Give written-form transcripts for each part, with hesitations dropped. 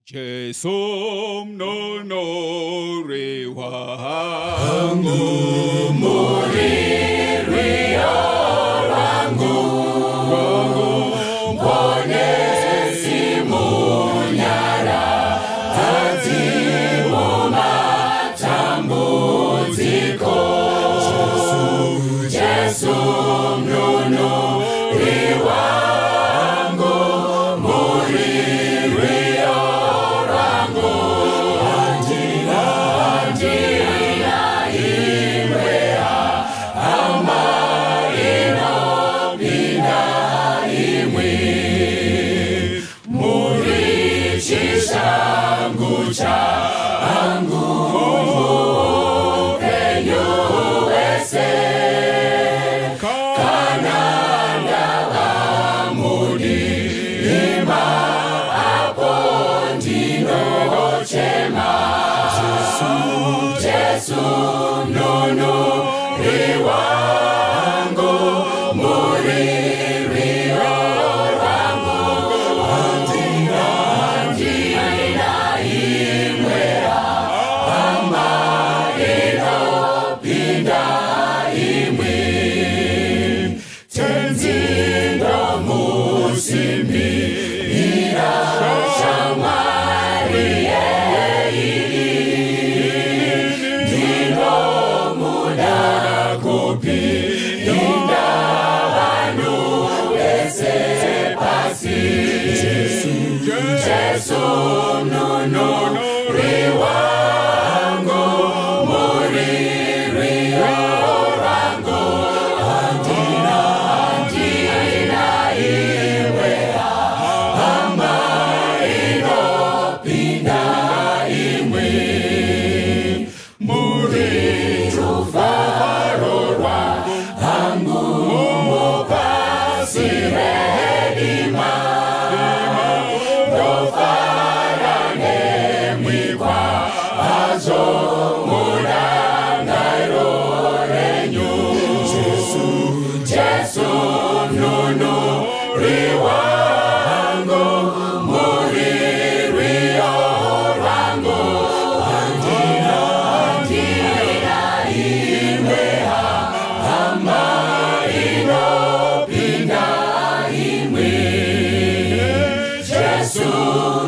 Jesu mnonori wangu Muri wangu Mponesi munyara Tadzimu matambudziko Jesu mnonori wangu Muri wangu Handina imwe hama inopinda imwe Muri chishangu changu Upenyu hwese Kana ndava mudima Apo ndinochema Jesu mnonori wangu Muri rwangu Handina imwe hama inopinda imwe Tenzi ndomusimbira Shamwari yeiri Ndinomuda kupinda vanhu vese pasi Jesu mnonori wangu Muri rwangu Handina imwe hama inopinda imwe Muri rufaro rwangu Mupasi redima Ndofara nemwi kwazvo Murangariro renyu Jesu mnonori wangu Muri rwangu Handina imwe hama inopinda imwe Jesu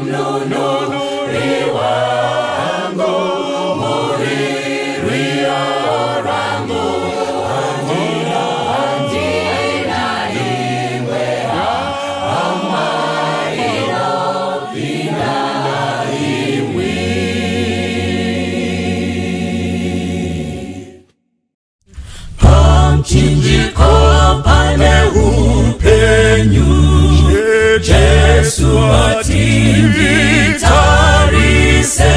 mnonori wangu Muri rwangu Handina imwe hama inopinda imwe. Pamchinjiko pane upenyu Jesu atinditarise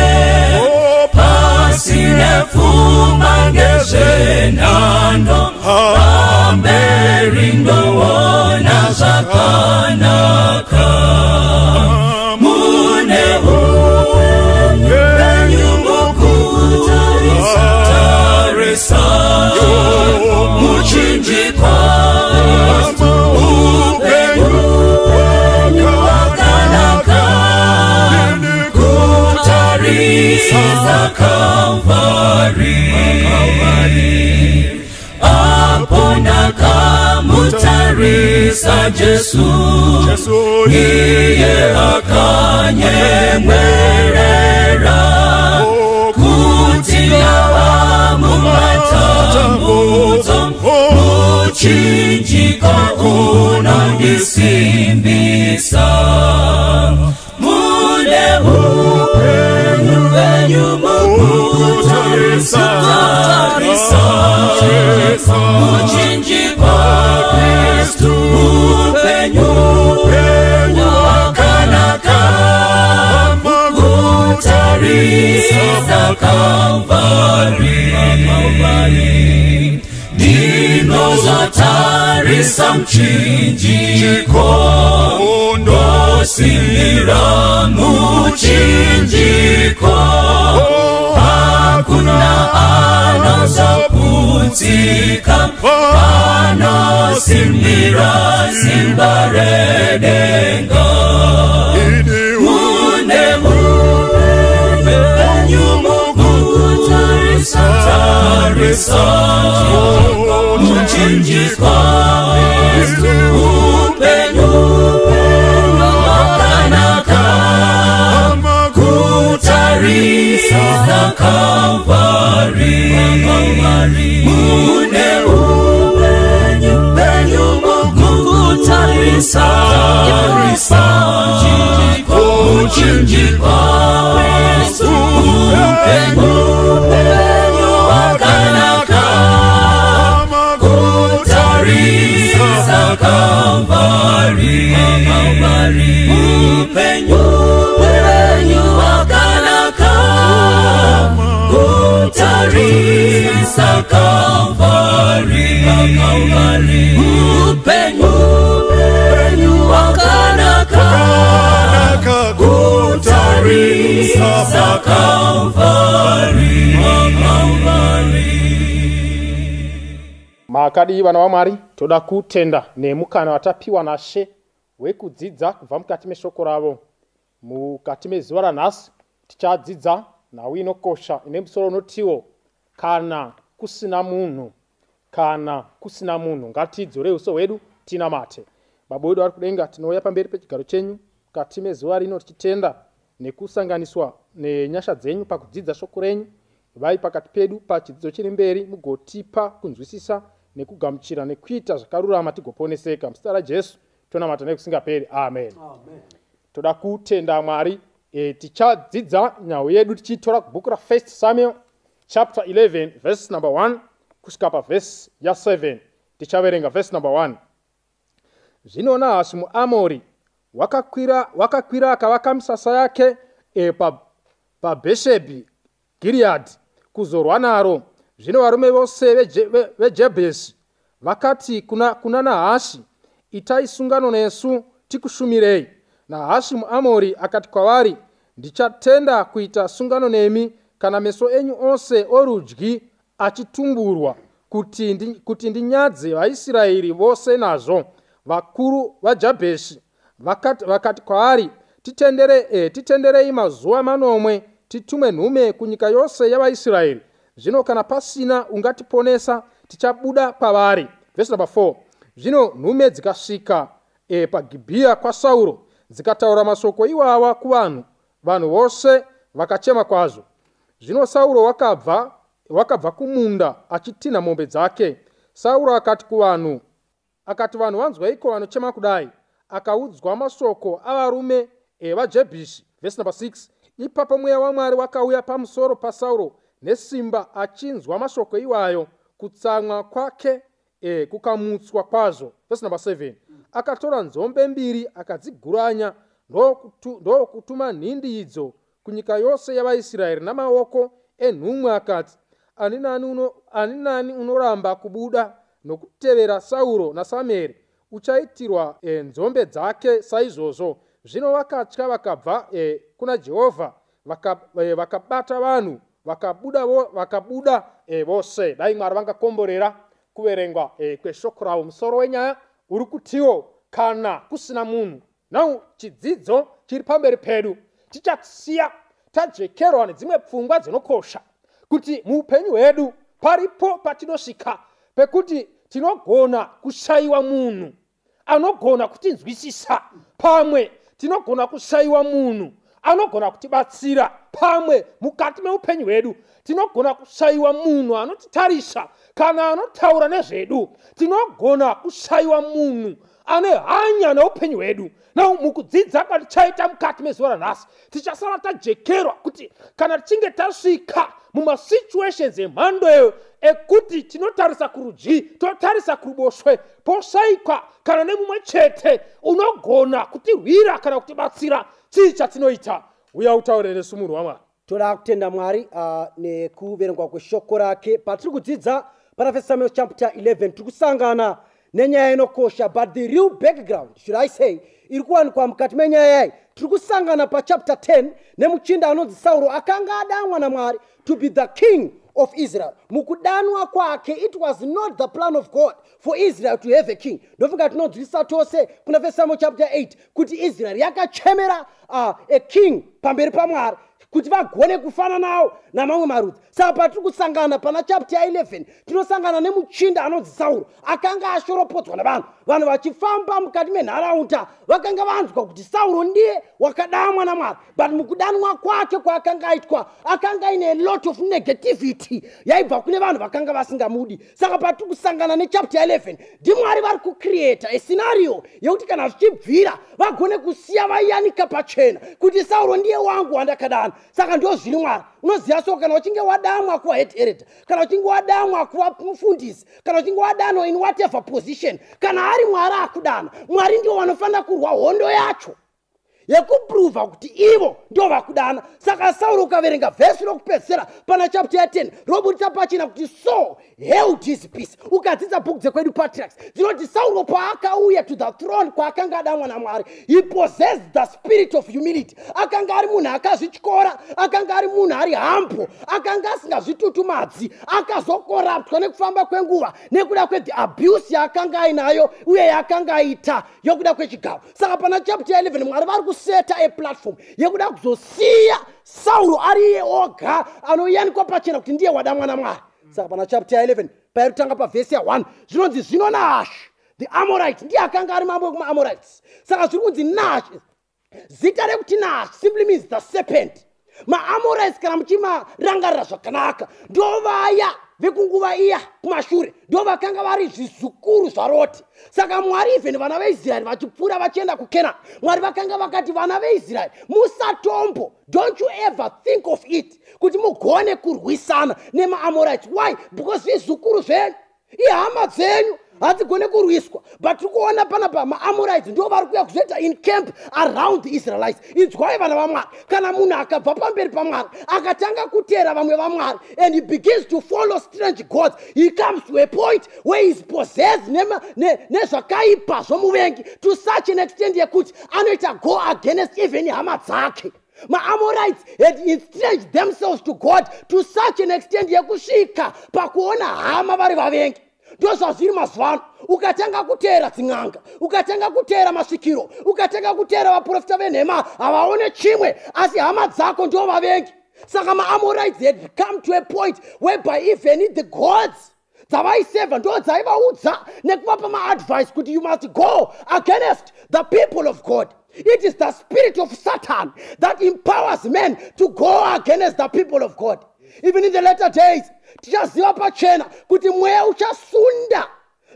Pasine pfuma ngezvenhando Pamberi ndoona zvakanaka Mune upenyu mukutarisa tarisa Muchinjikwa upenyu wakanaka Kutarisa Kalvari Apo ndakamutarisa Jesu Iye akanyemwerera Kuti ndava mumatambudzo Muchinjiko unondisimbisa Mune upenyu hwenyu mukutarisa tarisa Muchinjikwa Kristu upenyu wakanaka Kutarisa Kalvari Ndinozotarisa mchinjiko Ndosimbira muchinjiko Hakuna anozoputsika Panosimbira simba redenga Mune upenyu Kutarisa muchinjikwa upenyu wakanaka kutarisa Kalvari mune upenyu penyu mukutarisa muchinjikwa upenyu wakanaka kutarisa Kalvari upenyu wakanaka kutarisa Kalvari upenyu wakanaka kutarisa Kalvari. Makadii vana vaMwari, toda kutenda nemukana watapiwa naShe wekudzidza kubva mukati meshoko ravo. Mukati mezuva ranhasi tichadzidza nhau inokosha ine musoro unotiwo kana kusina munhu. Kana kusina munhu. Ngatidzorei uso hwedu tinamate. Baba wedu ari kudenga, tinouya pamberi pechigaro chenyu mukati mezuva rino tichitenda nekusanganiswa nenyasha dzenyu pakudzidza shoko renyu. Vai pakati pedu pachidzidzo chiri mberi, mugotipa kunzwisisa nekugamuchira nekuita zvakarurama tigoponeseka. Muzita raJesu tonamata nekusingaperi, amen. Amen. Toda kutenda Mwari. Tichadzidza nhau yedu tichitora kubhuku ra 1 Samuel chapter 11 verse number 1 kusvika pavhesi ya 7. Tichaverenga verse number 1. Zvino Nahashi muAmori wakakwira akavaka misasa yake paBheshebhi Gilead kuzorwa naro. Zvino varume vose veJebhesi vakati kuna Nahashi, itai sungano nesu tikushumirei. Nahashi muAmori akati kwavari, ndichatenda kuita sungano nemi kana meso enyu ose orudyi achitumburwa, kuti ndinyadze vaIsraeri vose nazvo. Vakuru vaJabheshi vakati kwaari, titenderei mazuva manomwe titume nhume kunyika yose yavaIsraeri. Zvino kana pasina ungatiponesa, tichabuda kwavari. Verse number 4. Zvino nhume dzikasvika paGibhiya kwaSauro, dzikataura mashoko iwawa kuvanhu. Vanhu vose vakachema kwazvo. Zvino Sauro wakabva kumunda achitinha mombe dzake. Sauro akati kuvanhu, vanhu vanzwaiko vanochema kudai? Akaudzwa mashoko avarume vaJebhisi. Verse number 6. Ipapo mweya waMwari wakauya pamusoro paSauro nesimba, achinzwa mashoko iwayo, kutsamwa kwake kukamutswa kwazvo. Verse number 7. Akatora nzombe mbiri akadziguranya, ndokutuma nhindi idzo kunyika yose yavaIsraeri namaoko enhumwe, akati, ani nani unoramba kubuda nokutevera Sauro naSamueri uchaitirwa nzombe dzake saizvozvo. Zvino vakatya vakabva kuna Jehovha, vakabata vanhu, vakabuda vose. Dai Mwari vangakomborera kuverengwa kweshoko ravo. Musoro wenyaya uri kutiwo kana kusina munhu. Now chidzidzo chiri pamberi pedu tichasiya tajekerwa nedzimwe pfungwa dzinokosha kuti muupenyu hwedu paripo patinosvika pekuti tinogona kushayiwa munhu anogona kutinzwisisa, pamwe tinogona kushayiwa munhu anogona kutibatsira, pamwe mukati meupenyu hwedu tinogona kushayiwa munhu anotitarisa kana anotaura nezvedu, tinogona kushayiwa munhu ane hanya neupenyu hwedu. Now mukudzidza kwatichaita mukati mezuva ranhasi tichasara tajekerwa kuti kana tichinge tasvika mumasituations emhando ekuti tinotarisa kurudyi totarisa kuruboshwe, poshaikwa kana nemumwe chete unogona kutirwira kana kutibatsira, chii chatinoita? Uya utaure nesu munhu waMwari. Toda kutenda Mwari nekuverengwa kweshoko rake. Patiri kudzidza pana 1 Samuel chapter 11 tiri kusangana nenyaya inokosha, but the real background, should I say, iri kuwanikwa mukati menyaya iyi. Tiri kusangana pachapter 10 nemuchinda anonzi Sauro akanga adanwa naMwari to be the king of Israel. Mukudanwa kwake, it was not the plan of God for Israel to have a king. Ndofunga tinonzwisisa tose kuna 1 Samuel chapter 8 kuti Israel yakachemera a king pamberi paMwari, kuti vagone kufananawo namamwe marudzi. Saka patiri kusangana pana chapter 11, tinosangana nemuchinda anonzi Sauro, akanga ashoropodzwa navanhu. Vanhu vachifamba mukati menharaunda vakanga vanzwa kuti Sauro ndiye wakadamwa naMwari, but mukudanwa kwake kwaakanga aitwa, akanga aine a lot of negativity yaibva kune vanhu vakanga vasingamudi. Saka patiri kusangana nechapter 11, ndiMwari vari kucreata a scenario yekuti kana zvichibvira vagone kusiya vayanika pachena kuti Sauro ndiye wangu wandakadana. Saka ndo zviri Mwari. Unoziva, so kana uchinge wadamwa kuva head elder, kana uchinge wadamwa kuva mufundisi, kana uchinge wadanwa in whatever position, kana ari Mwari akudana, Mwari ndiwo vanofanira kurwa hondo yacho yekuprova kuti ivo ndo vakudana. Saka Sauro, ukaverenga vhesi rokupedzisira pana chapter ya10, robudisa pachena kuti Saul held his peace. Ukadzidza bhuku dzekwedu, Patriarchs, dzinoti Sauro paakauya to the throne kwaakanga adamwa naMwari, he possessed the spirit of humility. Akanga ari munhu akazvityora, akanga ari munhu ari humble, akanga asingazvitutumadzi. Akazocorruptwa nekufamba kwenguva nekuda kwethe abuse yaakanga ainayo uye yaakanga aita yokuda kwechigaro. Saka pana chapter 11, Mwari vari kuseta a platform yekuda kuzosiya Sauro ari iye oga anoyanikwa pachena kuti ndiye wadamwa naMwari. Saka pana chapter 11, pairutanga pavhesi ya1, zvinonzi, "Zvino Nahashi the Amorite," ndiye akanga ari mambo wekumaAmorites. Saka zviri kunzi Nahashi, zita rekuti Nahashi simply means the serpent. MaAmorites, kana muchimarangarira zvakanaka, ndo vaya vekunguva iya kumashure, ndo vakanga vari zvizukuru zvaRoti. Saka Mwari, even vana veIsraeri vachipfuura vachienda kuKenani, Mwari vakanga vakati, "Vana veIsraeri, musatombo, don't you ever think of it kuti mugone kurwisana nemaAmorites." Why? Because zvizukuru zvenyu, ihama dzenyu, hadzigone kurwiswa. But tiri kuona panapa maAmorites ndo vari kuuya kuzoita encamp around the Israelites. Inzwai, vana vaMwari, kana munhu akabva pamberi paMwari akatanga kuteera vamwe vamwari and he begins to follow strange gods, he comes to a point where he is possessed nezvakaipa zvomuvengi to such an extent yekuti anoita go against even hama dzake. MaAmorites had estranged themselves to God to such an extent yekusvika pakuona hama vari vavengi. Ndo zvazviri mazuva ano. Ukatanga kuteera dzin'anga, ukatanga kuteera masvikiro, ukatanga kuteera vaprofita venhema, havaone chimwe asi hama dzako ndo vavengi. Saka maAmorites had come to a point whereby even the gods dzavaisevha ndo dzaivaudza nekuvapa maadvice kuti you must go against the people of God. It is the spirit of Satan that empowers men to go against the people of God. Even in the later days, tichaziva pachena kuti mweya uchasunda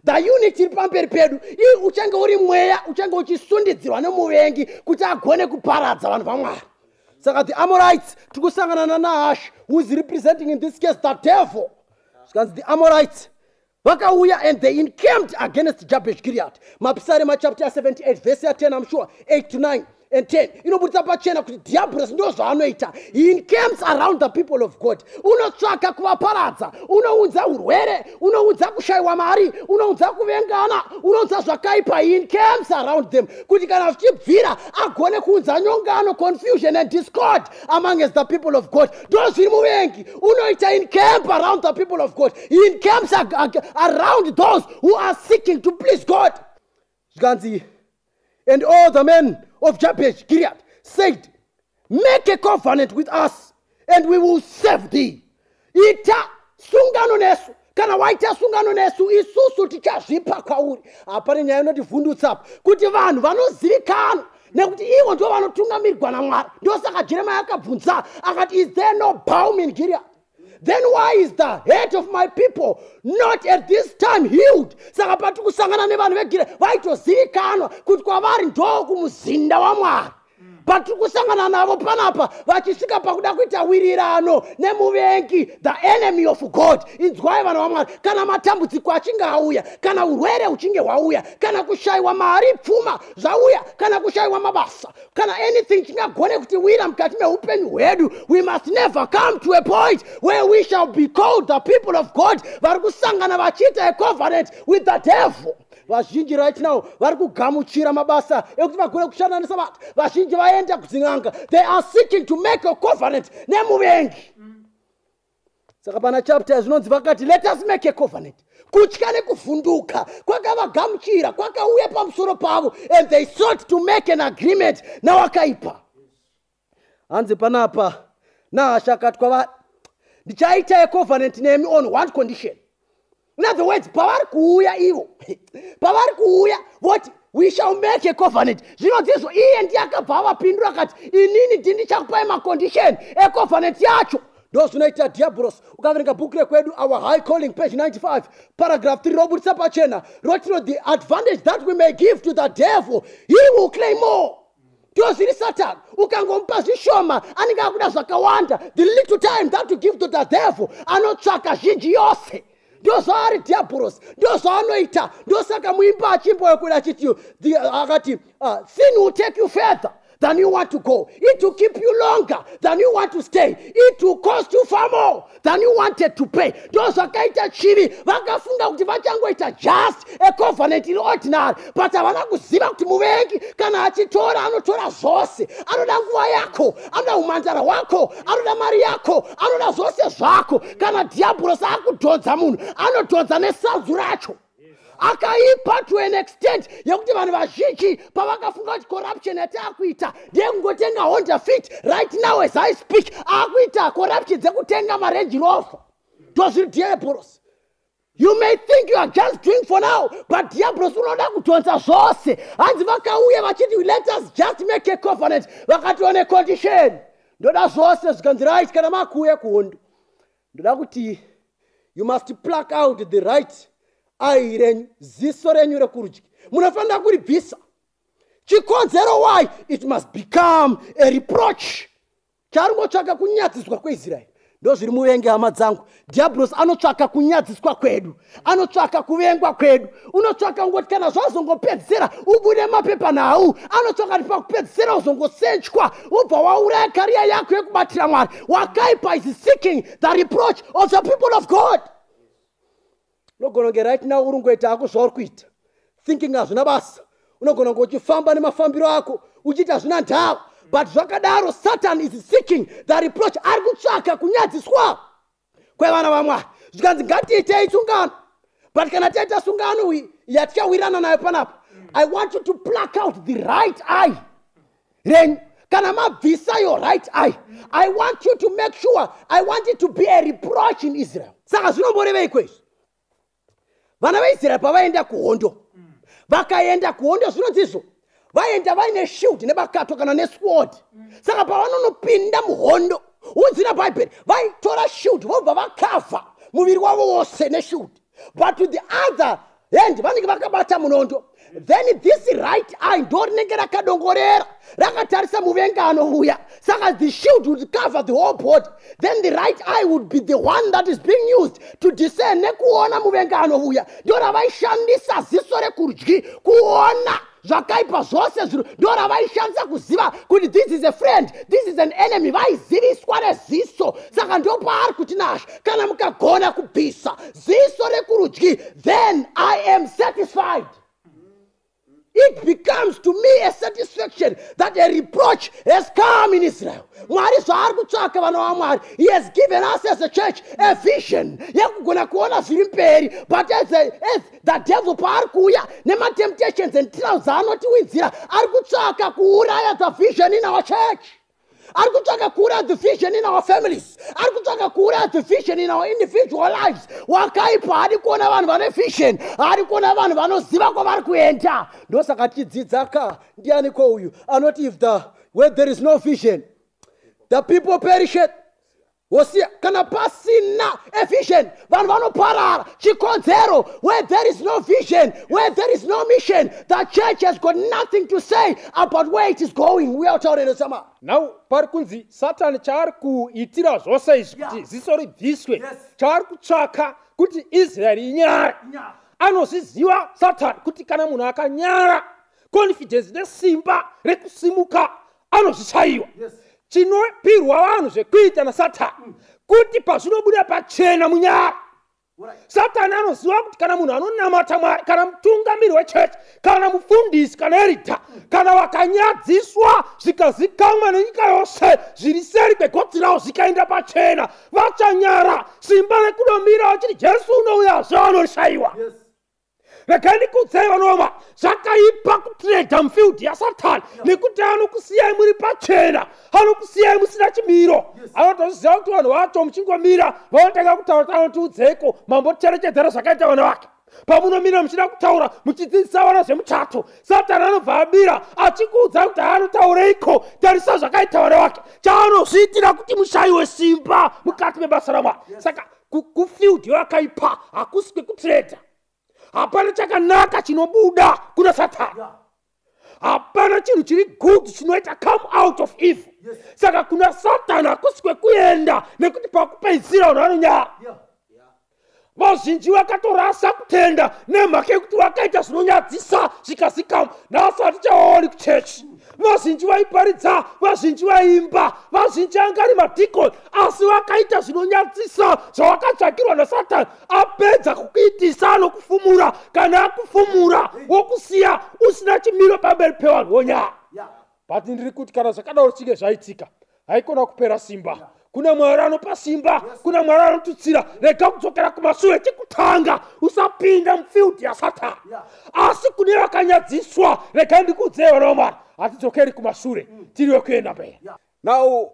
the unity iri pamberi pedu uchange uri mweya uchange uchisundidzirwa nemuvengi kuti agone kuparadza vanhu vaMwari. Saka the Amorites, tiri kusangana naNahash, who is representing in this case the devil. Zvikanzi the Amorites vakauya and they encamped against Jabesh Gilead. Mapisarema chapter 78 verse ya10, I'm sure 8 to 9 and 10, inobudisa pachena kuti Diabolos ndo zvaanoita. He encamps around the people of God. Unotsvaka kuvaparadza, unounza urwere, unounza kushayiwa mari, unounza kuvengana, unounza zvakaipa. He encamps around them kuti kana zvichibvira agone kuunza nyongano, confusion and discord amongst the people of God. Ndo zviri muvengi, unoita encamp around the people of God. He encamps around those who are seeking to please God. Zvikanzi, "And all the men of Jabesh Gilead said, 'Make a covenant with us and we will serve thee.'" Ita sungano nesu, kana waita sungano nesu, isusu tichazvipa kwauri. Hapane nyaya inotivhundutsa kuti vanhu vanozivikanwa nekuti ivo ndo vanotungamirwa naMwari. Ndosaka Jeremia akabvunza akati, "Is there no balm in Gilead? Then why is the head of my people not at this time healed?" Saka patiri kusangana nevanhu veGilead, vaitozivikanwa kuti kwavari ndo kumuzinda waMwari. Patiri kusangana navo panapa vachisvika pakuda kuita wirirano nemuvengi, the enemy of God. Inzwai, vana vaMwari, kana matambudziko achinge auya, kana urwere huchinge hwauya, kana kushayiwa mari, pfuma zvauya, kana kushayiwa mabasa, kana anything chingagone kutiwira mukati meupenyu hwedu, we must never come to a point where we shall be called the people of God vari kusangana vachiita a covenant with the devil. Vazhinji right now vari kugamuchira mabasa ekuti vagone kushanda nesabata. Vazhinji vaenda kudzin'anga. They are seeking to make a covenant nemuvengi. Saka pana chapter zvinonzi vakati, "Let us make a covenant." Kutya nekuvhunduka kwakavagamuchira, kwakauya pamusoro pavo, and they sought to make an agreement nawakaipa. Hanzi panapa Nahasha akati kwavari, ndichaita yecovenant nemi on one condition. In other words, pavari kuuya ivo, pavari kuuya voti, "We shall make a covenant," zvinonzizvo iye ndiye akabva avapindura akati, "Inini ndi ndichakupai macondition ecovenant yacho." Ndo zvinoita Diabolos. Ukaverenga bhuku rekwedu, Our High Calling, page 95, paragraph 3, robudisa pachena rotino, "The advantage that we may give to the devil, he will claim more." Ndozviri Satani. Ukangomupa zvishoma, anenge akuda zvakawanda. The little time that you give to the devil, anotsvaka zhinji yose. Ndozvaari Diabolos, ndozvaanoita. Ndosaka muimba achimbo yekuda achiti, akati, "Sin will take you further than you want to go. It will keep you longer than you want to stay. It will cost you far more than you wanted to pay." Ndo zvakaita chivi. Vakafunga kuti vachangoita just a covenant iri ordinary, but havana kuziva kuti muvengi kana achitora, anotora zvose. Anoda nguva yako, anoda umhandara hwako, anoda mari yako, anoda zvose zvako. Kana Dhiabhurosi akudhonza munhu, anodhonza nesanzu racho. Akaipa to an extent yekuti vanhu vazhinji pavakafunga kuti corruption yataakuita ndeyekungotenga Honda Fit, right now as I speak akuita corruption dzekutenga maRange Rover. Ndozviri Diabolos. You may think you are just doing for now, but Diabolos unoda kudhonza zvose. Hanzi vakauya vachiti, "Let us just make a covenant." Vakati, "On a condition, ndoda zvose." Zvikanzi, "Right, kana makuuya kuhondo, ndoda kuti you must pluck out the right eye renyu, ziso renyu rekurudyi munofanira kuribvisa." Chikonzero why? It must become a reproach. Charingotsvaka kunyadziswa kweIsraeri. Ndo zviri muvengi, hama dzangu. Dhiabhurosi anotsvaka kunyadziswa kwedu, anotsvaka kuvengwa kwedu, unotsvaka kungoti kana zvazongopedzisira ubude mapepanhau. Anotsvaka kuti pakupedzisira uzongosenchwa, ubva wauraya career yako yekubatira Mwari. Wakaipa is seeking the reproach of the people of God. Unogona kunge right now uri kungoita hako zvauri kuita, thinking hazvina basa. Unogona kunge uchifamba nemafambiro ako uchiita hazvina ndava, but zvakadaro Satan is seeking the reproach. Ari kutsvaka kunyadziswa kwevana vaMwari. Zvikanzi, "Ngatiitei sungano, but kana taita sungano yatichawirana nayo panapa, I want you to pluck out the right eye renyu. Kana mabvisa your right eye, I want you to make sure, I want it to be a reproach in Israel." Saka zvinomborevei kwezvi? Vana veIsraeri pavaenda kuhondo, vakaenda kuhondo, zvinonzizvo vaenda vaine shield nebakato kana nesword. Saka pavanonopinda muhondo, unzi nabhaibheri vaitora shield vobva vakavha muviri wavo wose neshield, but to the other hand vanenge vakabata munondo. Then this right eye ndo rinenge rakadongorera, rakatarisa muvengi anouya. Saka the shield would cover the whole body, then the right eye would be the one that is being used to discern nekuona muvengi anouya. Ndo ravaishandisa ziso rekurudyi kuona zvakaipa zvose zviro. Ndo ravaishandisa kuziva kuti this is a friend, this is an enemy. Vaiziviswa neziso. Saka ndo paari kuti Nashe, "Kana mukagona kubvisa ziso rekurudyi, then I am satisfied. It becomes to me a satisfaction that a reproach has come in Israel." Mwari zvaari kutsvaka vana vaMwari, he has given us as a church a vision yekugona kuona zviri mberi, but as the devil paari kuuya nematemptations and trials aanotiwinzira, ari kutsvaka kuuraya the vision in our church, ari kutsvaka kuuraya the vision in our families, ari kutsvaka kuuraya the vision in our individual lives. Wakaipa haadi kuona vanhu vane vision, haadi kuona vanhu vanoziva kwavari kuenda. Ndosaka tichidzidza ka, ndianiko uyu anoti, if the where there is no vision, the people perisheth? Hosiya, kana pasina evision, vanhu vanoparara. Chikonzero, where there is no vision, where there is no mission, the church has got nothing to say about where it is going. Uya utaurere sama. Now pari kunzi Satani chaari kuitira zvose izvi kuti ziso ribviswe, chaari kutsvaka kuti Israeri inyare. Anozviziva Satani kuti kana munhu akanyara, confidence nesimba rekusimuka anozvishayiwa. Chinopirwa vanhu zvekuita naSatani kuti pazvinobuda pachena munyara, Satani anoziva kuti kana munhu anonamata Mwari, kana mutungamiri wechechi, kana mufundisi, kana elder, kana vakanyadziswa zvikazikamwa nenyika yose, zviri seri kwegotsi ravo zvikaenda pachena, vachanyara. Simba rekunomira vachiti Jesu unouyazve vanorishayiwa. Regai ndikuudzei vanoma, zvakaipa kutreda mufield yaSatani, nekuti anokusiyai muri pachena, anokusiyai musina chimiro. Anotoziva kuti vanhu vacho muchingomira vanotanga kutaura kuti anotiudzeiko, mambocherechedzera zvakaita vana vake. Pamunomira muchida kutaura muchidzidzisa vana zvemuchato, Satani anobva amira achikuudza kuti haanotaureiko, tarisa zvakaita vana vake. Chaanozviitira kuti mushayiwe simba mukati mebasa raMwari. Saka kufield yakaipa hakusi kwekutreda. Hapana chakanaka chinobuda kuna Satani. Hapana chinhu chiri good chinoita come out of evil. Saka kuna Satani hakusi kwekuenda, nekuti pakupedzisira vanhu vanonyara. Vazhinji vakatorasa kutenda nemhaka yekuti vakaita zvinonyadzisa zvikazikamwa. Nhasi hatichaoni kuchechi vazhinji vaiparidza, vazhinji vaimba, vazhinji anga ari madhikoni, asi vakaita zvinonyadzisa zvavakatsvakirwa naSatani. Apedza kukuitisa anokufumura. Kana akufumura, wokusiya usina chimiro pamberi pevanhu, wonyara. But ndiri kuti kana zvakadaro chinge zvaitika, haikona kupera simba. Kuna Mwari anopa simba, kuna Mwari anotutsira. Rega kudzokera kumashure. Chekutanga, usapinda mufield yaSatani. Asi kune vakanyadziswa, regai ndikuudzei vana vaMwari, hatidzokeri kumashure, tiri wekuenda mberi. Now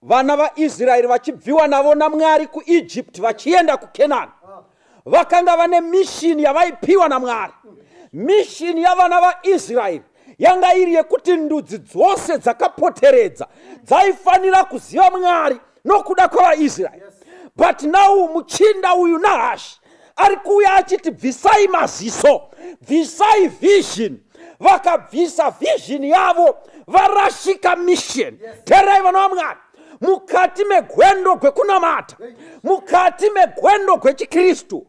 vana vaIsraeri vachibviwa navo naMwari kuEgypt vachienda kuKenani, vakanga vane mission yavaipiwa naMwari. Mission yavana vaIsraeri yanga iri yekuti ndudzi dzose dzakapoteredza dzaifanira kuziva Mwari nokuda kwavaIsraeri. But now muchinda uyu Nahashi ari kuuya achiti, "Bvisai maziso, bvisai vision." Vakabvisa vision yavo, varashika mission. Teerai vana vaMwari, mukati megwendo gwekunamata, mukati megwendo gwechikristu,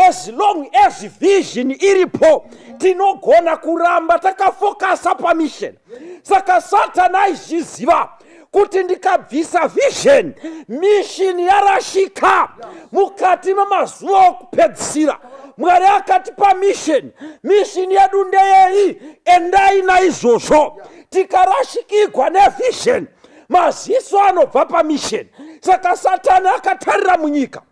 as long as vision iripo, tinogona kuramba takafokasa pamission. Saka Satani aizviziva kuti ndikabvisa vision, mission yarashika. Mukati memazuva okupedzisira, Mwari akatipa mission. Mission yedu ndeyei? Endai naizvozvo. Tikarashikirwa nevision, maziso anobva pamission. Saka Satani akatarira munyika,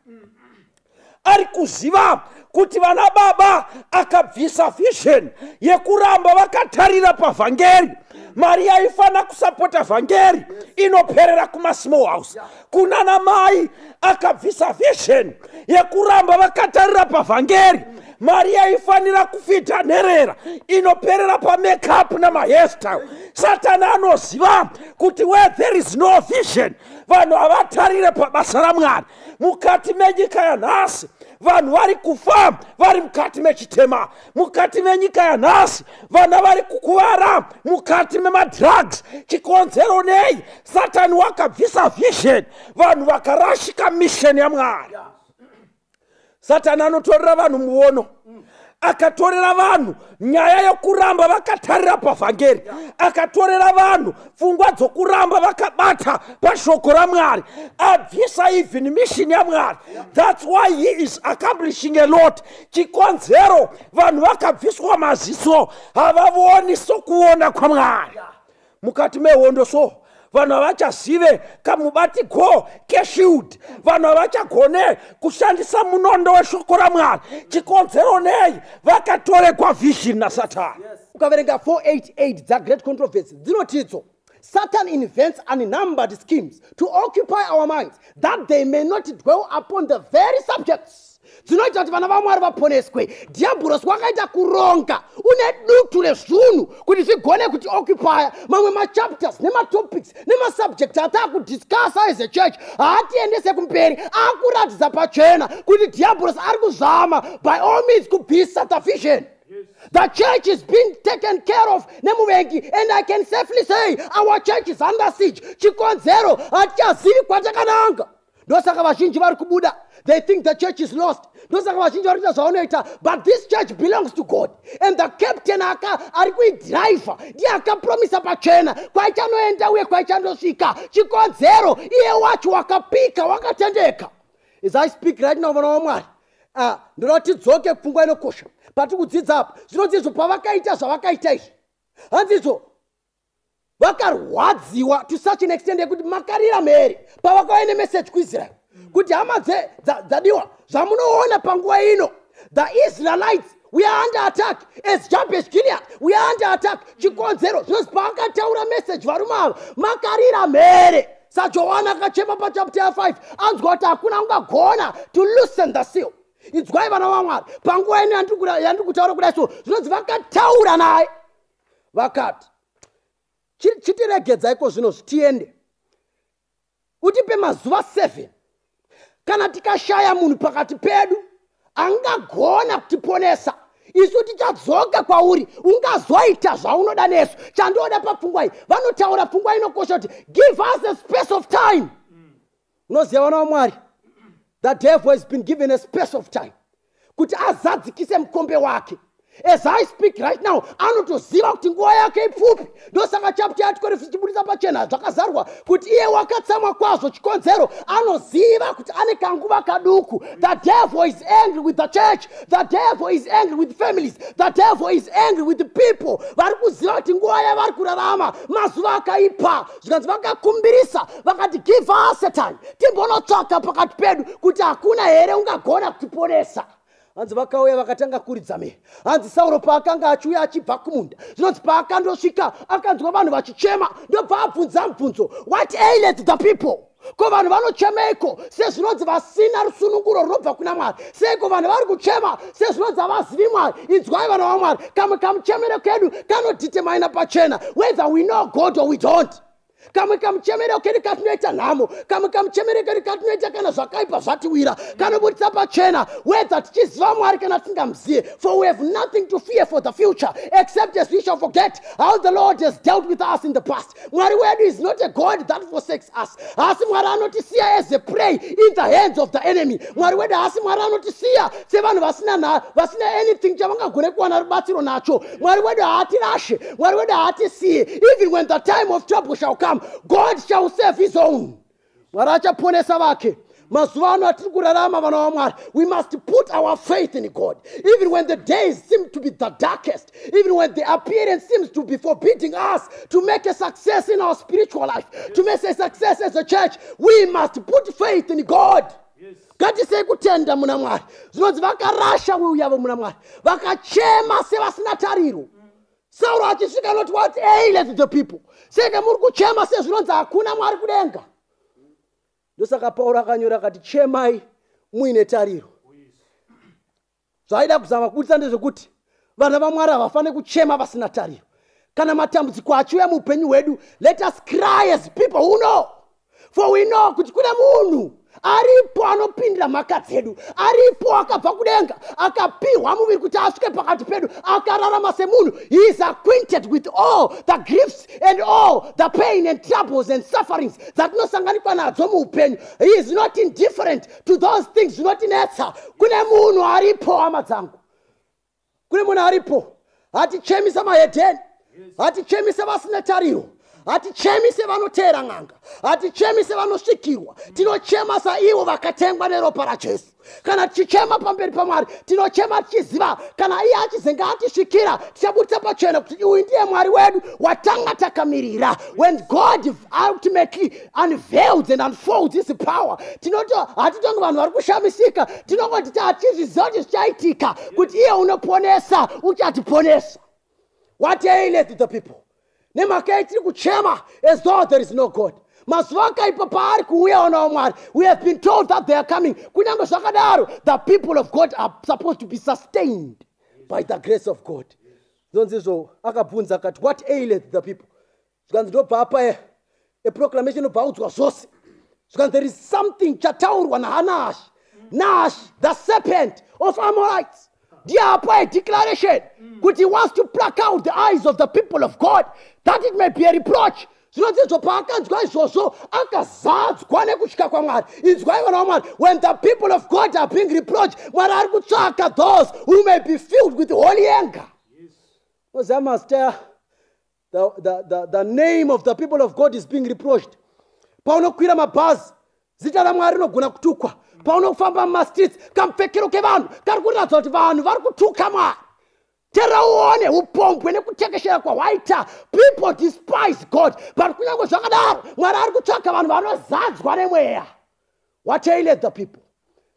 ari kuziva kuti vana baba akabvisa vision yekuramba vakatarira pavhangeri, mari yaifanira kusapota vhangeri inoperera kumasmall house. Kunana mai akabvisa vision yekuramba vakatarira pavhangeri, mari yaifanira kufidha nherera inoperera pamakeup namahairstyle. Satani anoziva kuti where there is no vision, vanhu havatarire pabasa raMwari. Mukati menyika yanhasi, vanhu vari kufa vari mukati mechitema. Mukati menyika yanhasi, vana vari kukuvara mukati memadrugs. Chikonzero nei? Satani wakabvisa vision, vanhu vakarashika mission yaMwari. Satani anotorera vanhu muono, akatorera vanhu nyaya yokuramba vakatarira pavhangeri, akatorera vanhu pfungwa dzokuramba vakabata pashoko raMwari, abvisa even mission yaMwari. That's why he is accomplishing a lot. Chikonzero, vanhu vakabviswa maziso, havavoni sokuona kwaMwari. Mukati mehondo so, vanhu havachazive kamubatiko keshield, vanhu havachagone kushandisa munondo weshoko raMwari. Chikonzero nei? Vakatorekwa vision naSatani. Ukaverenga 488 dzaGreat Controversy, dzinotidzo, "Satan invents unnumbered schemes to occupy our minds that they may not dwell upon the very subjects dzinoita kuti vana vaMwari vaponeswe." Dhiabhurosi wakaita kuronga une dutu rezvinhu kuti zvigone kuti occupya mamwe machapters nematopics nemasubject ataakudiscussa as a church, haatiendese kumberi. Akuratidza pachena kuti dhiabhurosi ari kuzama by all means kubvisa the vision. The church is being taken care of nemuvengi, and I can safely say our church is under siege. Chikonzero, hatichazivi kwatakananga. Ndosaka vazhinji vari kubuda. They think the church is lost. Ndosaka vazhinji vari kuita zvavanoita. But this church belongs to God, and the captain aka ari kuidhiraivha ndiye akapromisa pachena kwaichanoenda uye kwaichandosvika. Chikonzero, iye wacho wakapika wakatendeka. As I speak right now, vana vaMwari, ah, ndoda kuti tidzoke pfungwa inokosha patiri kudzidza apa. Zvinonzi izvo, pavakaita zvavakaita izvi, hanzi izvo vakarwadziwa to such an extent yekuti makarira mhere pavakauya nemeseji kuIsraeri kuti, "Hama dzadiwa, zvamunoona panguva ino, the Israelites We are under attack as Jabesh Gilead. We are under attack. Chikonzero zvinonzi paakataura message, varume ava makarira mhere saJohana akachema pachapter 5, anzwa kuti hakuna ungagona to loosen the seal. Inzwai, vana vaMwari, panguva ino yandiri kutaura kudai so, zvinonzi vakataura naye vakati, "Chitiregedzaiko zvino zvitiende, utipe mazuva 7. Kana tikashaya munhu pakati pedu angagona kutiponesa, isu tichadzoka kwauri, ungazoita zvaunoda nesu." Chandoda papfungwa iyi, vanotaura pfungwa inokosha kuti, "Give us a space of time." Unoziva, vana vaMwari, the devil has been given a space of time kuti azadzikise mukombe wake. As I speak right now, anotoziva kuti nguva yake ipfupi. Ndosaka chapter ya12 ichibudisa pachena zvakazarwa kuti iye wakatsamwa kwazvo. Chikonzero, anoziva kuti ane kanguva kaduku. The devil is angry with the church. The devil is angry with families. The devil is angry with the people vari kuziva kuti nguva yavari kurarama mazuva akaipa. Zvikanzi vakakumbirisa vakati, "Give us a time, timbonotsvaka pakati pedu kuti hakuna here ungagona kutiponesa." Hanzi vakauya vakatanga kuridza mhere. Hanzi Sauro paakanga achiuya achibva kumunda, zvinonzi paakandosvika akanzwa vanhu vachichema, ndobva abvunza mubvunzo, "What aileth the people? Ko vanhu vanochemeiko sezvinonzi vasina rusununguro runobva kuna Mwari? Seiko vanhu vari kuchema sezvinonzi havazivi Mwari?" Inzwai, vana vaMwari, kamwe kamuchemero kedu kanodetermina pachena whether we know God or we don't. Kamwe kamuchemero kedu katinoita nhamo, kamwe kamuchemero kedu katinoita kana zvakaipa zvatiwira, kanobudisa pachena whether tichiziva Mwari kana tisingamuzive. For we have nothing to fear for the future, except as we shall forget how the Lord has dealt with us in the past. Mwari wedu is not a God that forsakes us. Haasi Mwari anotisiya as a prey in the hands of the enemy. Mwari wedu haasi Mwari anotisiya sevanhu vasina anything chavangagone kuwana rubatsiro nacho. Mwari wedu haatirashe. Mwari wedu haatisiye. Even when the time of trouble shall come, God shall save his own. Mwari achaponesa vake. Mazuva ano atiri kurarama, vana vaMwari, we must put our faith in God even when the days seem to be the darkest, even when the appearance seems to be forbidding us to make a success in our spiritual life, to make a success as a church. We must put faith in God. Ngatisei kutenda muna Mwari. Zvinonzi vakarasha will yavo muna Mwari, vakachema sevasina tariro. Sauro achisvika noti, "What aileth the people? Seke muri kuchema sezvinonzi hakuna Mwari kudenga?" Ndosaka Pauro akanyora akati, "Chemai muine tariro." Zvaida kuzama kubudisa ndezvekuti vana vaMwari havafaniri kuchema vasina tariro. Kana matambudziko achiuya muupenyu hwedu, let us cry as people who know, for we know kuti kune munhu aripo anopindira mhaka dzedu, aripo akabva kudenga, akapiwa muviri kuti asvike pakati pedu, akararama semunhu. He is acquainted with all the griefs and all the pain and troubles and sufferings dzatinosanganikwa nadzo muupenyu. He is not indifferent to those things zvinotinetsa. Kune munhu aripo, hama dzangu, kune munhu aripo. Hatichemisa mahedheni, hatichemise vasina tariro, hatichemise vanoteera n'anga, hatichemise vanosvikirwa. Tinochema saivo vakatengwa neropa raJesu. Kana tichichema pamberi paMwari, tinochema tichiziva kana iye achizenge atisvikira, tichabudisa pachena kuti uyu ndiye Mwari wedu watanga takamirira. When God ultimately unveils and unfolds his power, tinoto hatitongi vanhu vari kushamisika. Tinongoti hatizviziva kuti zvichaitika, kuti iye unoponesa uchatiponesa. "What aileth the people?" Nemhaka yei tiri kuchema as though there is no God? Mazuva akaipa paari kuuya, vana vaMwari, we have been told that they are coming. Kunyange zvakadaro, the people of God are supposed to be sustained by the grace of God. Zvonzi izvo akabvunza akati, "What aileth the people?" Zvikanzi ndobva apa aproclamation, obva audzwa zvose. Zvikanzi there is something chataurwa naNahash. Nahash, the serpent of Amorites, ndiye apa a declaration kuti he wants to pluck out the eyes of the people of God, that it may be a reproach. Zvinonzi izvo paakanzwa izvozvo, akazadzwa nekutya kwaMwari. Inzwai, vana vaMwari, when the people of God are being reproached, Mwari ari kutsvaka those who may be filled with holy anger. Oziva mazita, the name of the people of God is being reproached. Paunokwira mabhazi, zita raMwari rinogona kutukwa. Paunofamba mumastreets, kamupfekero kevanhu kari kuratidza kuti vanhu vari kutuka Mwari. Tera uone upombwe nekutekeshera kwahwaita. People despise God, but kunyange zvakadaro, Mwari ari kutsvaka vanhu vanozadzwa nemweya. "What aileth the people?"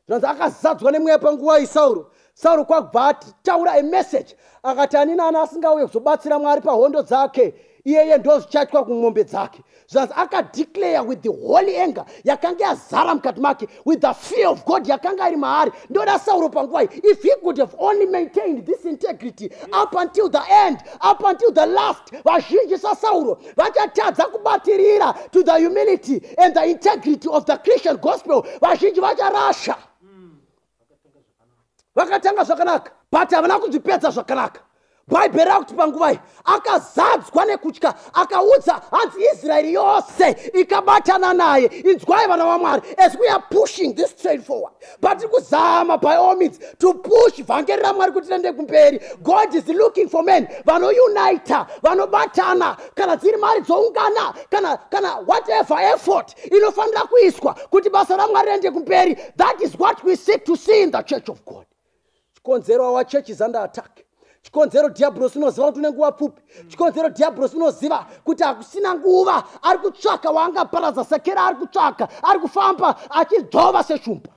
Zvinonzi akazadzwa nemweya panguva iSauro. Sauro kwakubva ataura a message, akati ani nani asingauye kuzobatsira Mwari pahondo dzake, iyeye ndo zvichaitwa kumombe dzake. Zvanzi akadeclare with the holy anger yakanga yazara mukati make, with the fear of God yakanga iri maari. Ndoda Sauro panguva iyi, if he could have only maintained this integrity up until the end, up until the last. Vazhinji saSauro vachatadza kubatirira to the humility and the integrity of the Christian gospel. Vazhinji vacharasha. Vakatanga zvakanaka, but havana kuzvipedza zvakanaka. Bhaibheri rakuti panguva iyi akazadzwa nekutya, akaudza, hanzi Israeri yose ikabatana naye. Inzwai, vana vaMwari, as we are pushing this train forward, patiri kuzama by all means to push vhangeri raMwari kuti riende kumberi, God is looking for men vanounita, vanobatana. Kana dziri mari dzoungana, kana whatever effort inofanira kuiswa kuti basa raMwari riende kumberi, that is what we seek to see in the church of God. Chikonzero our church is under attack, chikonzero dhiabhurosi unoziva kuti une nguva pfupi, chikonzero dhiabhurosi unoziva kuti hakusina nguva, ari kutsvaka waangaparadza. Sekera ari kutsvaka, ari kufamba achidzvova seshumba.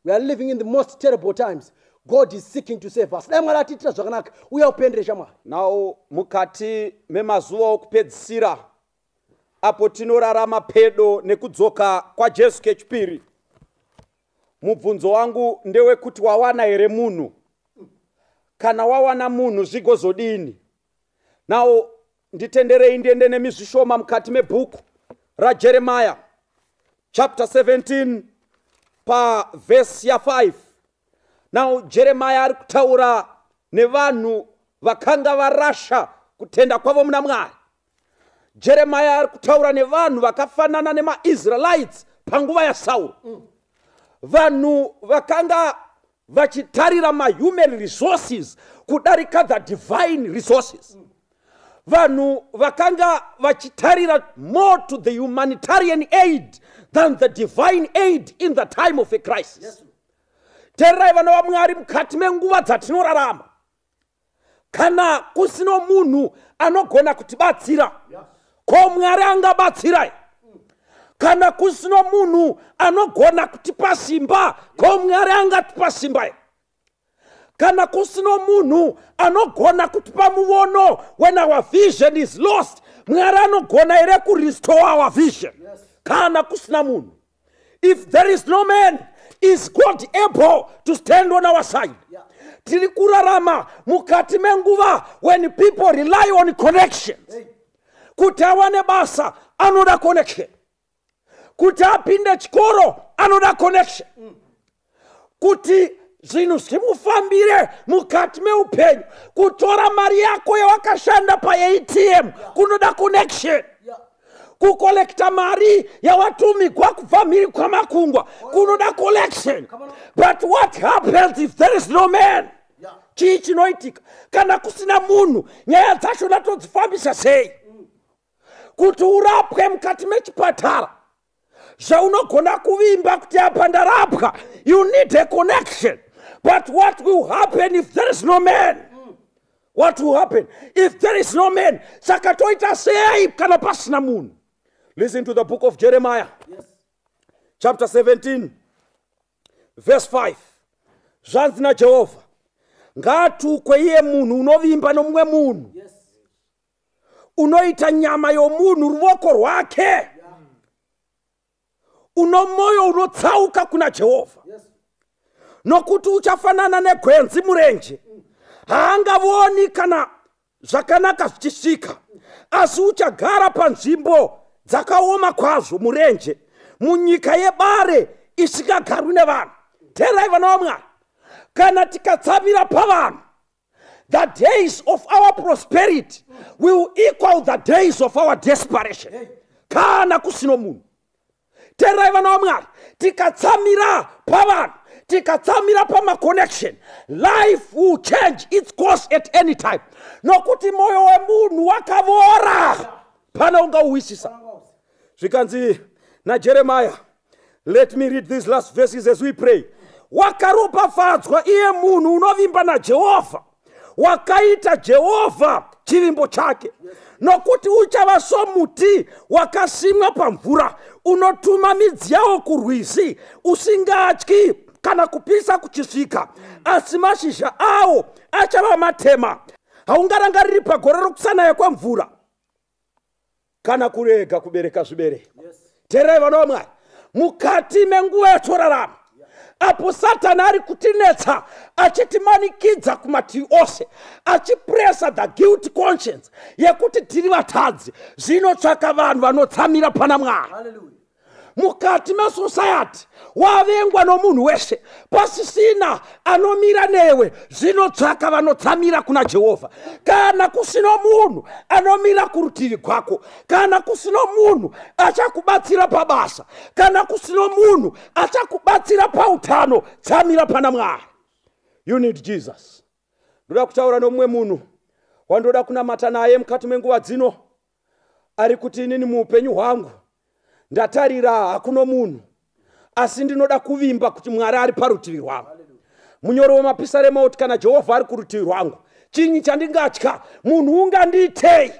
We are living in the most terrible times. God is seeking to save us. Dai Mwari atiitira zvakanaka. Uya upendere, shamwari. Now, mukati memazuva okupedzisira, apo tinorarama pedo nekudzoka kwaJesu kechipiri, mubvunzo wangu ndewekuti wawana here munhu? Kana wawana munhu, zvigozodini? Now, nditenderei ndiende nemi zvishoma mukati mebhuku raJeremaya chapter 17 pavhesi ya5. Now, Jeremaya ari kutaura nevanhu vakanga varasha kutenda kwavo muna Mwari. Jeremaya ari kutaura nevanhu vakafanana nemaIsraelites panguva yaSauro, vanhu vakanga vachitarira mahuman resources kudarika the divine resources, vanhu vakanga vachitarira more to the humanitarian aid than the divine aid in the time of a crisis. Teererai, vana vaMwari, mukati menguva dzatinorarama, kana kusino munhu anogona kutibatsira, ko Mwari angabatsirai? Kana kusino munhu anogona kutipa simba, ko Mwari angatipa simba here? Kana kusino munhu anogona kutipa muono, when our vision is lost, Mwari anogona here kurestore our vision? Kana kusina munhu, if there is no man, is God able to stand on our side? Tiri kurarama mukati menguva when people rely on connections. Kuti awane basa anoda connection, kuti apinde chikoro anoda connection, kuti zvinhu zvimufambire mukati meupenyu, kutora mari yako yawakashanda paATM kunoda connection, kukolekta mari yawatumigwa kubva mhiri kwamakungwa kunoda connection. But what happens if there is no man? Chii chinoitika kana kusina munhu? Nyaya dzacho natodzifambisa sei? Kuti urapwe mukati mechipatara, zvaunogona kuvimba kuti apa ndarapwa, you need a connection. But what will happen if there is no man? What will happen if there is no man? Saka toita sei kana pasina munhu? Listen to the book of Jeremiah chapter 17 verse 5. Zvanzi naJehovha: "Ngaatukwe iye munhu unovimba nomumwe munhu, unoita nyama yomunhu ruoko rwake, uno mwoyo unotsauka kuna Jehovha. Nokuti uchafanana negwenzi murenje, haangavoni kana zvakanaka zvichisvika, asi uchagara panzvimbo dzakaoma kwazvo murenje, munyika yebare isingagarwi nevanhu." Teerai, vana vaMwari, kana tikatsamira pavanhu, the days of our prosperity will equal the days of our desperation kana kusino munhu. Teerai, vana vaMwari, tikatsamira pavanhu, tikatsamira pamaconnection, life will change its course at any time, nokuti mwoyo wemunhu wakavora, pana ungauwisisa. Zvikanzi naJeremaya, let me read these last verses as we pray: "Wakaropafadzwa iye munhu unovimba naJehovha, wakaita Jehovha chivimbo chake, nokuti uchava somuti wakasimwa pamvura, unotuma midzi yawo kurwizi, usingatyi. Kana kupisa kuchisvika, asi mashizha awo achava matema. Haungarangariri pagore rokusanaya kwemvura kana kurega kubereka zvibereko. Teererai, vana vaMwari, mukati menguva yatorarama, apo Satani ari kutinetsa achitimanikidza kumativi ose, achipresa the guilt conscience yekuti tiri vatadzi, zvinotsvaka vanhu vanotsamira pana Mwari. Mukati mesociety wavengwa nomunhu wese, pasisina anomira newe, zvinotsvaka vanotsamira kuna Jehovha. Kana kusino munhu anomira kurutivi gwako, kana kusino munhu achakubatsira pabasa, kana kusino munhu achakubatsira pautano, tsamira pana Mwari. You need Jesus. Ndoda kutaura nomumwe munhu wandoda kunamata naye mukati menguva dzino, ari kuti, "Inini muupenyu hwangu ndatarira, hakuno munhu, asi ndinoda kuvimba kuti Mwari ari parutivi rwangu." Munyoro wemapisarema uti, "Kana Jehovha ari kurutivi rwangu, chinyi chandingatya? Munhu ungandiitei?"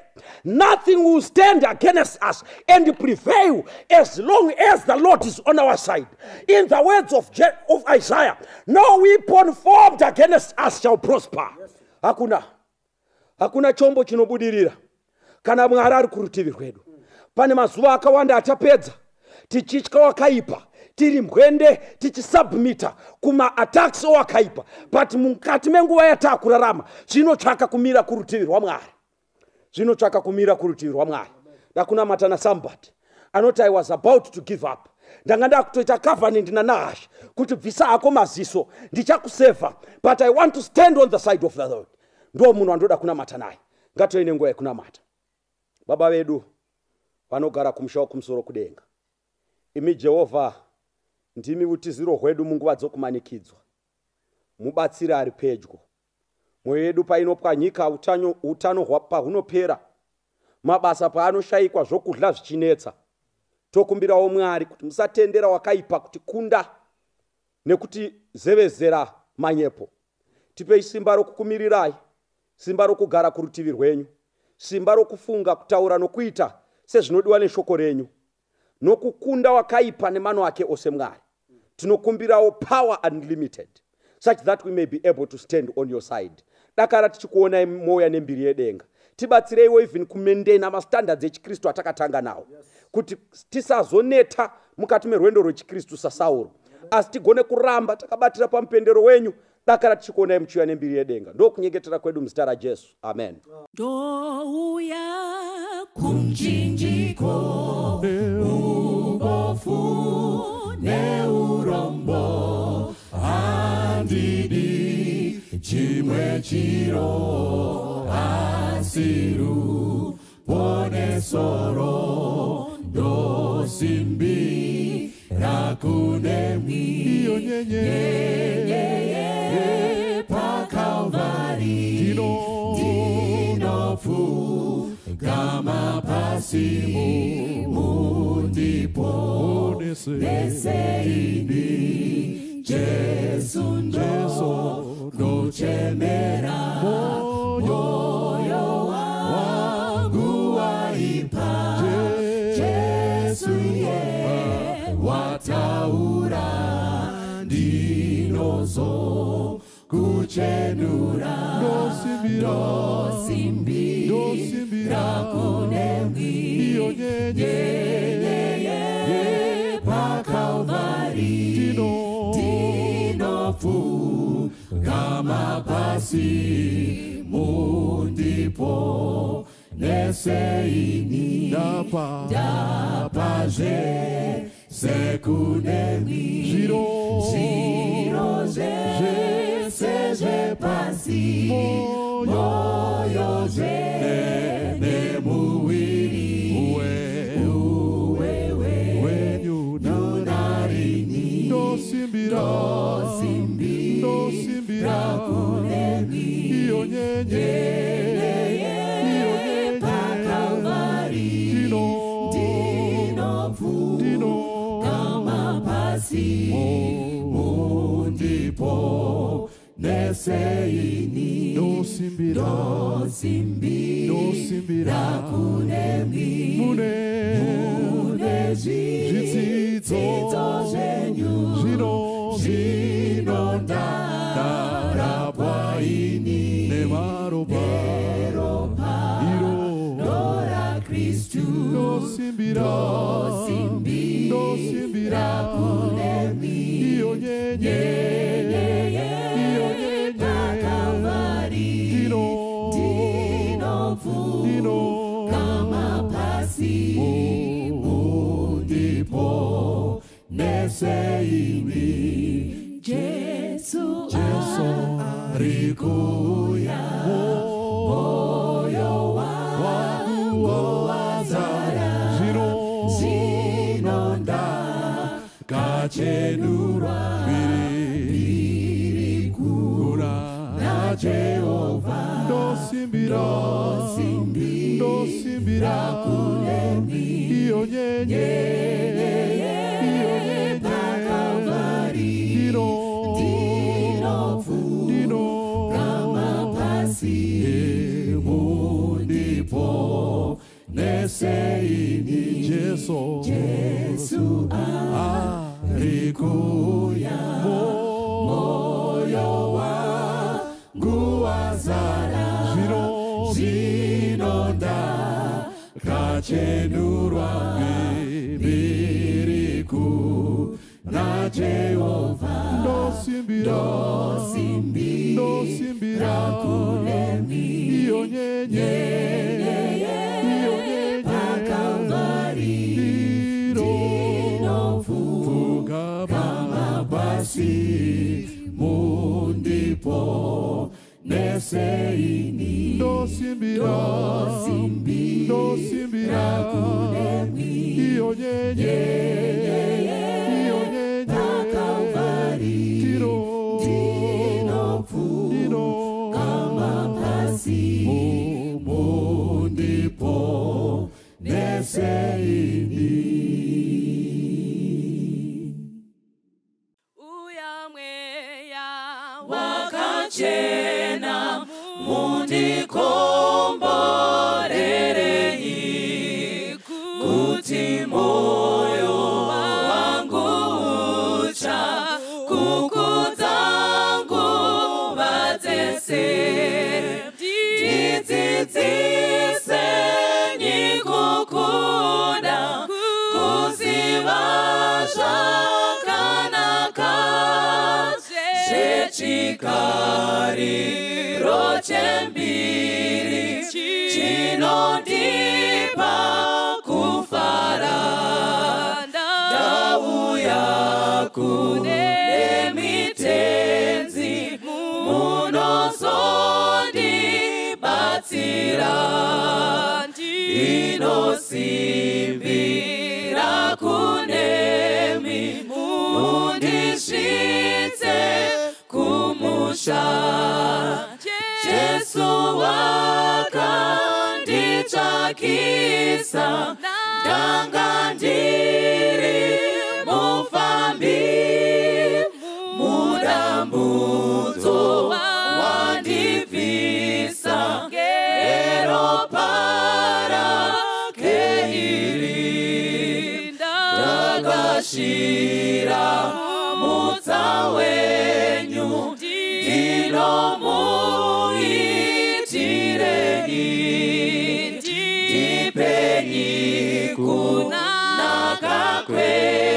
Nothing will stand against us and prevail as long as the Lord is on our side. In the words of Isaiah, "No weapon formed against us shall prosper." Hakuna, hakuna chombo chinobudirira kana Mwari ari kurutivi rwedu. Pane mazuva akawanda atapedza tichitya wakaipa, tiri mbwende, tichisubmita kumaattacks owakaipa, but mukati menguva yataakurarama, zvinotsvaka kumira kurutivi rwaMwari, zvinotsvaka kumira kurutivi rwaMwari. Ndakunamata nasomebody anoti, "I was about to give up. Ndanga ndakutoita covenant naNahashi kuti bvisa hako maziso, ndichakusevha, but I want to stand on the side of the Lord." Ndo munhu wandoda kunamata naye. Ngatoine nguva yekunamata. Baba vedu vanogara kumusha wokumusoro kudenga, imi Jehovha ndimi utiziro hwedu munguva dzokumanikidzwa, mubatsiri ari pedyo. Mwoyo yedu painopwanyika, utano pahunopera, mabasa paanoshayikwa, zvokudya zvichinetsa, tokumbirawo Mwari kuti musatendera wakaipa kuti kunda nekuti zevezera manyepo. Tipei simba rokukumirirai, simba rokugara kurutivi rwenyu, simba rokufunga, kutaura nokuita sezvinodiwa neshoko renyu, nokukunda wakaipa nemano ake ose. Mwari, tinokumbirawo power unlimited such that we may be able to stand on your side. Dakara tichikuonai moya nembiri yedenga, tibatsireiwo even kumaintaina mastandards echikristu atakatanga nawo, kuti tisazoneta mukati merwendo rwechikristu saSauro, asi tigone kuramba takabatira pamupendero wenyu. Dakara tichikuonai muchiuya nembiri yedenga. Ndokunyengetera kwedu muzita raJesu, amen. Ndouya kumchinjiko, ubofu neurombo, handidi chimwe chiro asi ruponeso ndosimbira kunemwi Iyo nyenye nyenye paKalvari. Ndinopfugama pasi, mundipo Ponese neseini Jesu, ndokuchemera, moyo wangu waipa. Jesu ye wataura, ndinozo kuchenura. Ndosimbira. Ndosimbira. Ndosimbira. Kunemwi Iyo nyenye nyenye paKalvari. Ndinopfugama pasi, mundipo neseini. Ndapa. Ndapazve sekunemwi Zviro. Zviro zvese zvepasi, moyo zve nemuviri uwewe Wenyu narini. Ndosimbira. Ndosimbira. Kunemwi Iyo nyenye, iyo nyenye. paKalvari. Ndinopfugama pasi, mundipo neseini. Ndosimbira. Ndosimbira. Ndosimbira. Kunemwi Mune mune zvitsidzo zvitsidzo zvenyu zvino zvino. Iyo nyenye, iyo nyenye, Dino, Dino, pasi Mundipo neseini. Jesu Jesu ari kuuya, moyo wangu wazara zvino, zvino ndakachenurwa mbiri kuna Jehovha. Ndosimbira, ndosimbira iyo nyenye, iyo nyenye, Dino, Dino, pasi Mundipo neseini. Jesu, Jesu ari kuuya, moyo wangu wazara zvino, zvino ndakachenurwa mbiri kuna Jehovha. Ndosimbira, ndosimbira iyo nyenye, iyo nyenye, Dino, pfugama pasi mundipo neseini. Ndosimbira, ndosimbira iyo nyenye, iyo nyenye, Dino, Dino, pasi mundipo neseini. Uya mweya wakachena mundikomborerei kuti moyo wangu ucha kukudza nguva dzese ndidzidzise nyikukunda kuziva zvakanaka zvechikariro chembiri chinondipa kufara ndauya kune mitenzi munozondibatsira ndinosimbira kunemi mundisvitse kumusha. Jesu wakanditsvakisa ndanga ndiri mufambi mudambudzo wandibvisa ngeropa rake iri ndakashira mutsa wenyu ndinomuitirei ndipenyi kunaka kwenyu.